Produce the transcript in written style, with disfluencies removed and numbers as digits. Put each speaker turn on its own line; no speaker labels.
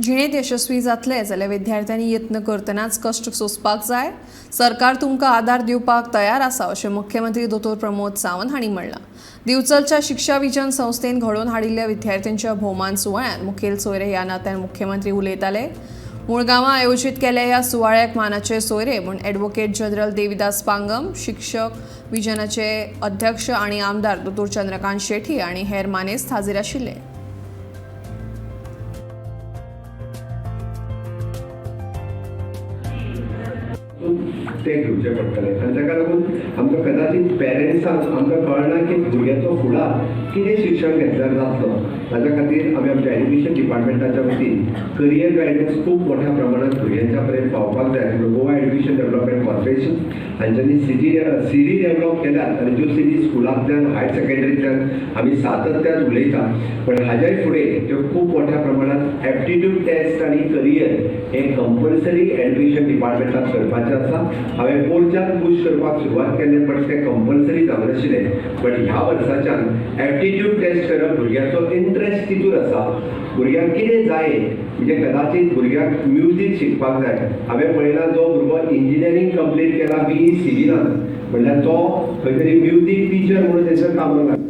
जिणेंत यशस्वी जातले जाल्यार विद्यार्थ्यांनी यत्न करतनाच कश्ट सोंसपाक जाय. सरकार तुमकां आदार दिवपाक तयार आसा, अशें मुख्यमंत्री दोतोर प्रमोद सावंत हांणी म्हणलां. दिवचलच्या शिक्षा विजन संस्थेन घडोवन हाडिल्ल्या विद्यार्थ्यांच्या भोवमान सुवाळ्यांत मुखेल सोयरे ह्या नात्यान मुख्यमंत्री उलयताले. मुळगांवां आयोजीत केल्ल्या ह्या सुवाळ्याक मानाचे सोयरे म्हूण ॲडव्होकेट जनरल देविदास पांगम, शिक्षक विजनाचे अध्यक्ष आणि आमदार दोतोर चंद्रकांत शेठी आणि हेर मानेस्त हाजीर आशिल्ले.
ते घेवचे पडटले आनी ताका लागून आमकां कदाचीत पेरंट्सांक आमकां कळना की भुरग्याचो फुडार कितें शिक्षण घेतल्यार जातलो. ताच्या खातीर आमी आमच्या एज्युकेशन डिपार्टमेंटाच्या वतीन करियर गायडन्स खूब मोठ्या प्रमाणात भुरग्यांच्या पर्यंत पावपाक जाय म्हणून गोवा एज्युकेशन डेव्हलपमेंट कॉर्पोरेशन हांच्यांनी सीडी डेव्हलप केल्यात आनी ज्यो सीडी स्कुलांतल्यान, हायर सेकंडरींतल्यान आमी सातत्यान उलयता. पण हाज्याय फुडें त्यो खूब मोठ्या प्रमाणात एप्टिट्यूड टेस्ट आनी करियर हे कंपल्सरी एज्युकेशन डिपार्टमेंटात करपाचें आसा. हांवें पोरच्यान पूश करपाक सुरवात केल्लें, पण तें कंपल्सरी जावनाशिल्लें. बट ह्या वर्साच्यान एप्टिट्यूड टेस्ट करप, भुरग्याचो इंट्रस्ट कितूर आसा, भुरग्यांक कितें जाय, म्हणजे कदाचीत भुरग्यांक म्युजीक शिकपाक जाय. हांवें पळयलां, जो भुरगो इंजिनियरींग कंप्लीट केला बीई सिविलान, म्हणल्यार तो खंय तरी म्युजीक टिचर म्हणून तेचो कामाक लागला.